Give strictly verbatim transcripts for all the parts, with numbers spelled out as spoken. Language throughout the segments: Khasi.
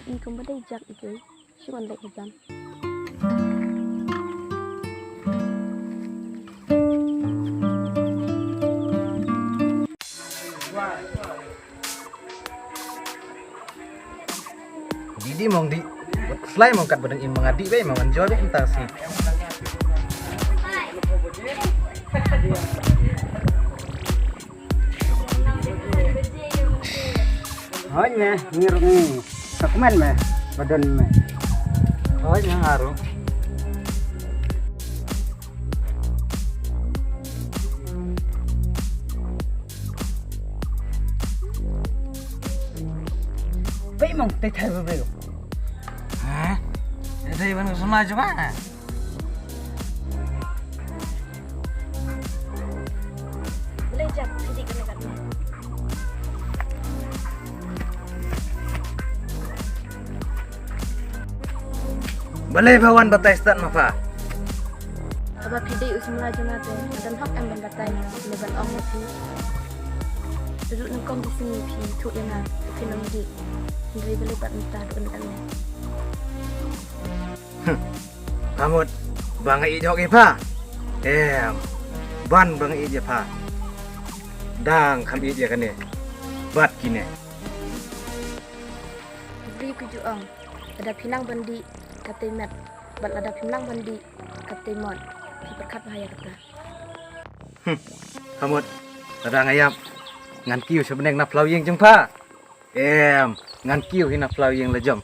I kum ba dei jak i dei. Shi wan lek hajan. Di di mong di. Slai mong kat badang in mong adi be mong enjoy be entah si. Hoi me, ngir ngi. Sakmen me, badon me. Hoi me haru. Bai mong te thai bai. Ha? Te thai ban sma jwa. Balei jak phi dei kane katne? Balei pha wan batai stad ma pha? Haba phi dei u samla jong nga te, don hok em ban batai ne ban ong ïa phi? Ruh nyngkong ki sngi phi thuh ïa nga, phi nang dih. Hynrei balei pat mynta ruh kane katne? Pha mut ba nga ïeit hok ïa pha? Em, ban ba nga ïeit ïa pha. Dang kham ïeit ïa kane bad kine. Briew ki ju ong, lada phi nang ban dih, katei met, bad lada phi nang ban dih, katei mot. Phi pyrkhat bha ïa kata. Pha mut, lada nga ïap, ngan kiew sha bneng na phlaw ïing jong pha. Em, ngan kiew hi na phlaw ïing la jong.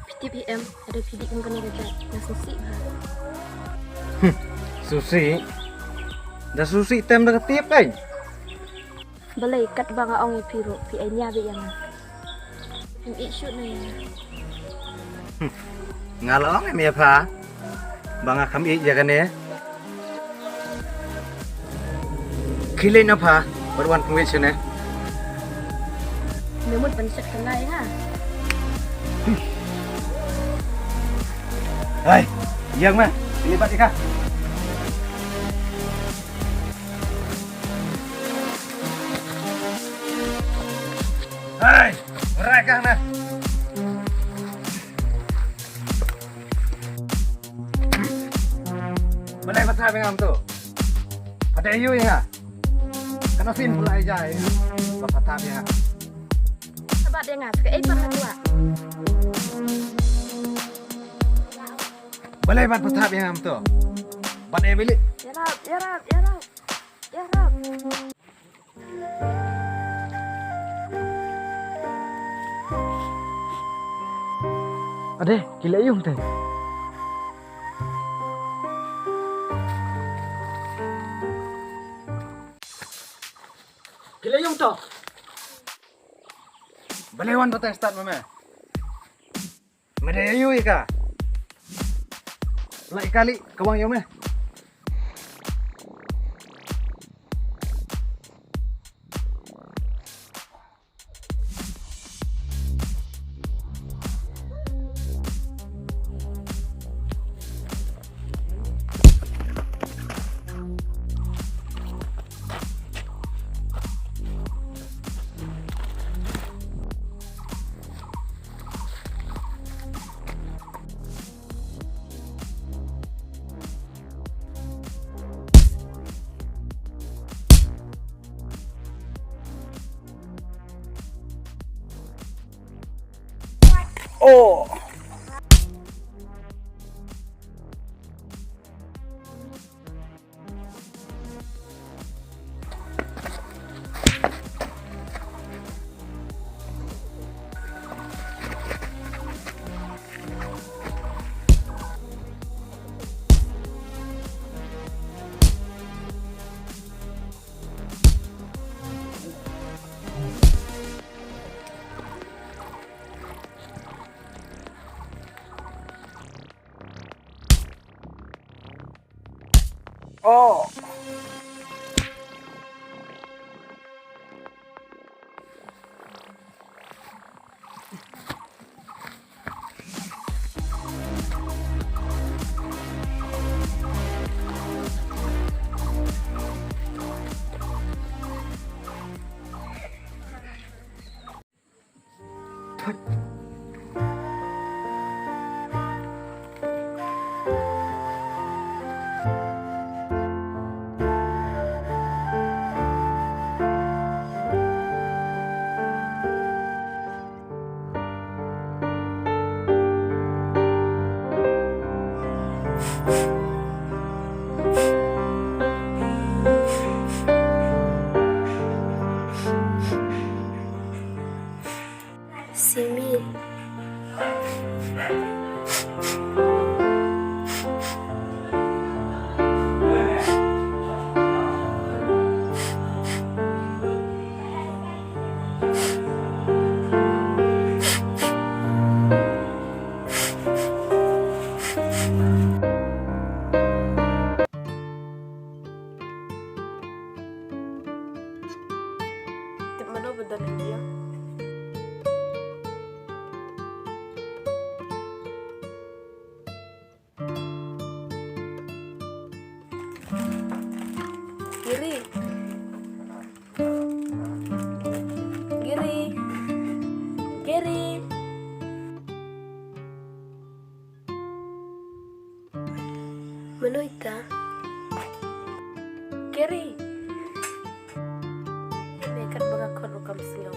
Phi tip hi em, lada phi dih kum kane ka jait, nga sngewsih bha. Sngewsih? Da sngewsih tem da ka tip kan? Balei katba nga ong ïa phi ruh, phi ai nia beit ïa nga. Phim ïeit shuh na ïa nga. Nga la ong em ïa pha ba nga kham ïeit ïa kane. Khie leit noh pha, bad wan pynwit shane. Me mut ban shet ka lai ha. Hai, ïeng me, pynlip bad ïa ka. Hai, rai ka na. Balei pha thap ïa nga to? Pha dei ïa nga. Kano sien pula ïa nga. Ba pha thap ïa nga. Sabat ïa nga, sa kaei pat nga kwah. Balei ban pha thap ïa nga to? Ban Emily. Ïarap, ïarap, ïarap. Ïarap. Ade, ki leh aïu te? Ki leh aïu to? Balei wan batai stad ma me? Me dei aïu ïa ka? Lai kali ka wang ïa me. Oh. Simi. Tip mano ba don hangne? Giri. Giri. Giri. Mano ita? Giri. Ine kat ba nga khot ruh kam sngew.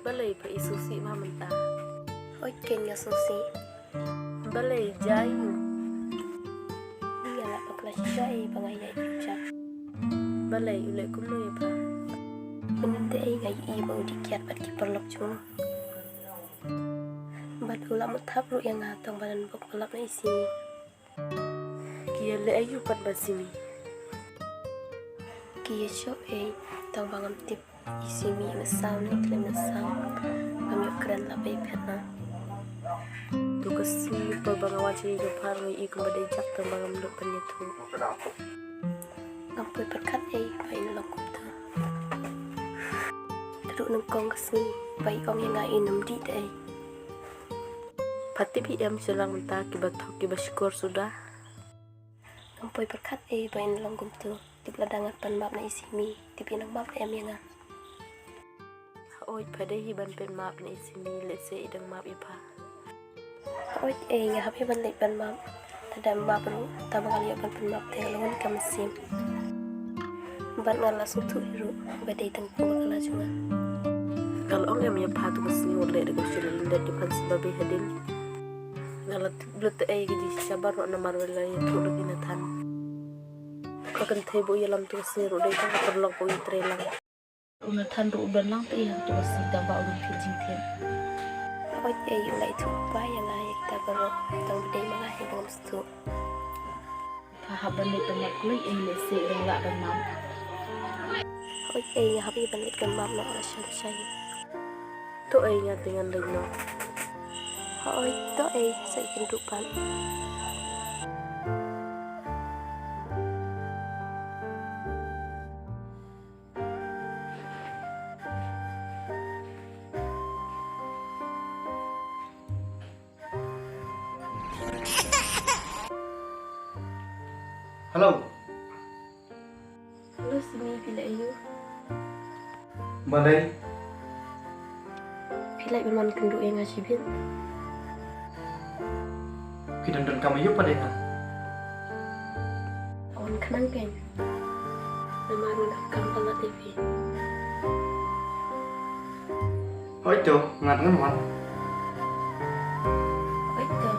Balei pha isngewsih ma mynta? Hooid kein nga sngewsih. Balei jia aiu? Nga lah bakla shisha ei ba nga ïaid jubab. Balei u leh kumno ïa pha? Mynta ei nga ïohi ba u dih kiad bad ki paralok jong u. Bad u lah mut thap ruh ïa nga tang ba don bok ba lap na i Simi. Ki ïaleh aiu pat bad Simi? Ki ïashoh ei, tang ba ngam tip. I Simi i message ne khlem message. Ngam ïoh kren lap ei phet na. To ka sngi por ba nga wan sha ïing jong pha ruh i kumba dei jak tang ba ngam lut ban ïathuh. Ngam poi pyrkhat ei ba in long kumta. Ka dei nyngkong ka sngi ba i ong ïa nga in ym dih da ei. Pha tip hi em sha lang mynta kiba thok kiba shukor suda. Ngam poi pyrkhat ei ba in long kumtu. Tip lada ngan pan map na i Simi, tip in nang map em ïa nga. Hooid pha dei hi ban pynmap na i Simi, lehse i dang map ïa pha. Hooid ei nga hap hi ban leit pan map. Lada map ruh tang ba nga la ïoh ban pynmap te nga la wan ka mynsiem. Bad nga la sngewthuh hi ruh ba dei tang kum ka la jong nga. Nga la ong em ïa pha tu ka sngi u leh da ka shu lyndet ïa pha sba beh hadien. Nga la tip lut ei ka jingshisha baroh namar ba la ïathuh lut ïa u Nathan. Ka kynthei ba u ïalam tu ka sngi ruh dei tang ka paralok ba u ïatrei lang. U Nathan ruh u don lang te ïa tu ka sngi tang ba u don phi jingthied. Hooid ei u la ïathuh ba ïa nga ïa kita baroh tang ba dei ma nga hi ba ngam sngewthuh. Pha hap ban leit ban map kloi ei lehse dang lah ban map. Hooid ei nga hap ei ban leit ban map noh la sha lashai. To ei nga te ngan leit noh. Hooid to ei sa ïakynduh pat. Hello. Hello Simi, phi leh aiu? Balei? Phi leh ban wan kynduh ïa nga shibit? Phi don donkam aiu pat ïa nga? Wan khnang kein. Namar nga donkam palat ïa phi. Hooid to, ngan ngan wan. Hooid to.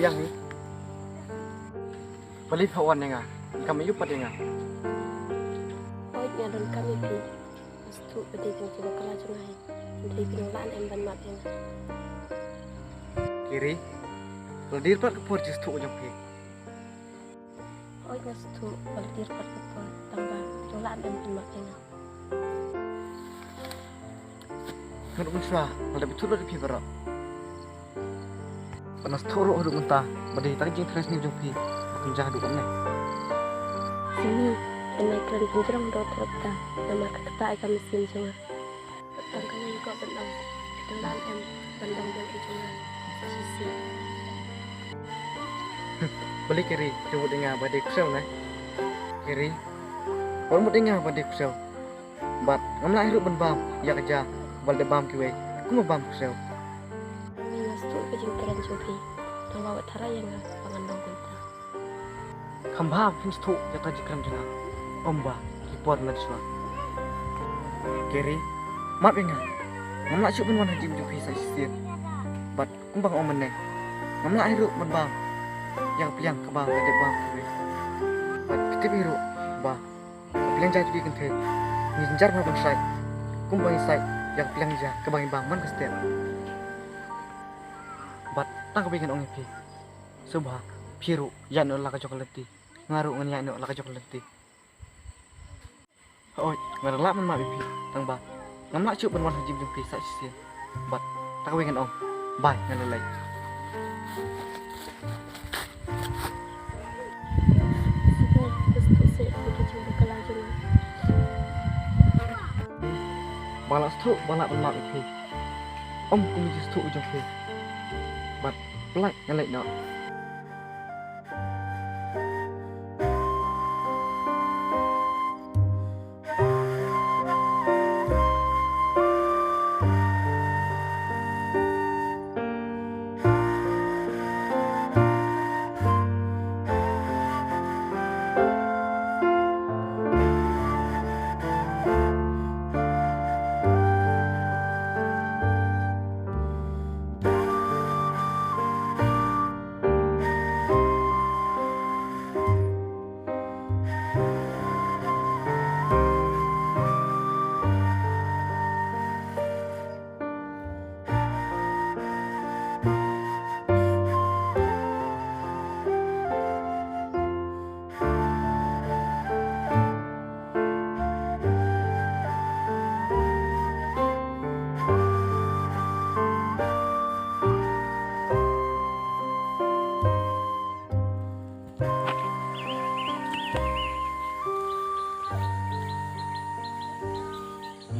Ïa hi. Balei phi wan ïa nga? Kam ïa u pat ïa nga. Hooid, nga donkam ïa phi. Nga sngewthuh ba dei phi jingkyrkhu jong nga hi. Hynrei phi nang lah ne em ban map ïa nga? Kiri, la dei pat ka por jingsngewthuh jong phi. Hooid, nga sngewthuh ba la dei pat ka por, tang ba phi nang lah ne em ban map ïa nga? Nga ruh mynshuwa nga la dep ïathuh lut ïa phi baroh. Bad nga sngewthuh ruh haduh mynta ba dei kata ka jingtrei sniew jong phi ba pynjah haduh katne. Simi, kane kren pynjrong dor tyrta namar ka ktah ïa ka mynsiem jong nga. Tang kane nga kwah ban ong, phi nang lah ne em ban long jong i jong nga sa shisien? Balei Kiri, phi mut ïa nga ba dei ksew ne? Kiri, phi mut ïa nga ba dei ksew. Bad ngam lah hi ruh ban bam ïa ka ja ba la dep bam kiwei, kumba bam ksew. Nga sngewthuh ka jingkren jong phi, tang ba wat tharai ïa nga ba ngan long kumta. Kham bha phin sngewthuh ïa ka jingkren jong nga, ym ba ki por mynshuwa. Kiri, map ïa nga. Ngam lah shuh ban wan ha jingim jong phi sa shisien. Bad kumba nga ong mynne, ngam lah hi ruh ban bam ïa ka pliang kaba la dep bam kiwei. Bad phi tip hi ruh ba ka pliang ja jong ki kynthei ngi jynjar bha ban said, kumba ngi said ïa ka pliang ja kaba ngi bam man ka step. Bad tang kaba ngan ong ïa phi, sngewbha phi ruh ïaid noh la ka jong ka lynti, nga ruh ngan ïaid noh la ka jong ka lynti. Hooid, nga la lah ban map ïa phi, tang ba ngam lah shuh ban wan ha jingim jong phi sa shisien. Bad tang kaba ngan ong, bye, nga la leit. Ba nga la sngewthuh ba nga lah ban map ïa phi, ym kum ka jingsngewthuh jong phi. Bad pynlait, nga leit noh.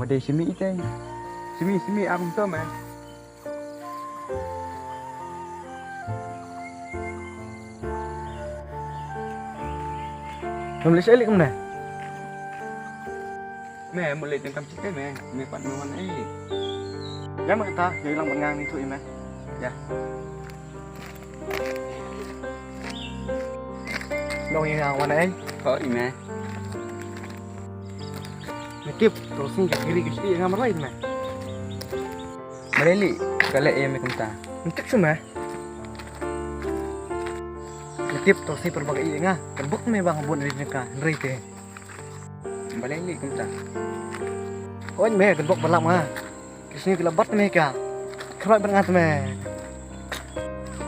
Ma dei Simi ite. Simi, Simi, ap kumto me. Ngam leh sha leh kumne. Me, mo leh tang kam chite me. Me pat me wan ei. Ïa ma kata, ïa lang ban ngang ni tu i me. Ïa. Long ïa nga wan ei. Ko i me. Me tip, to sing ka kiri ka shi nga marai me. Balei li ka leh ïa me kumta? Me tip shu me. Me tip to sing per bak ïa nga. Ka buk me bang bun ri ka ri te. Balei li kumta? Oi me ka buk balap nga. Ka sngi ka la bat me ka. Khroi ban ngat me.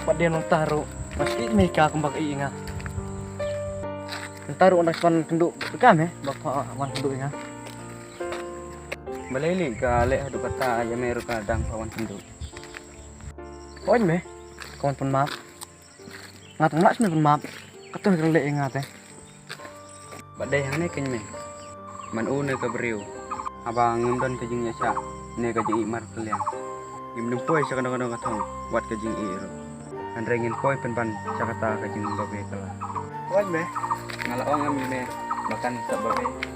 Pat dei nong taru. Mas i me ka kumba ka i nga. Nong taru nang swan kendu ka me. Bak wan kendu nga. Balei li ka leh haduh kata ïa me ruh ka dang ka wan kendu. Oi me. Ka wan pun map. Nga tang lah shu pun map. Ka tu ka leh ïa nga te. Ba dei hangne kein me. Man u ne ka briew. Haba ngim don ka jingïasyah ne ka jingïohi markylliang. Ngim dum poi sha kano kano ka thong wat ka jingïohi ruh. Hynrei ngin poi pynban sha kata ka jingbabe kylla. Wan me. Nga la ong ïa me ba kan sa babe.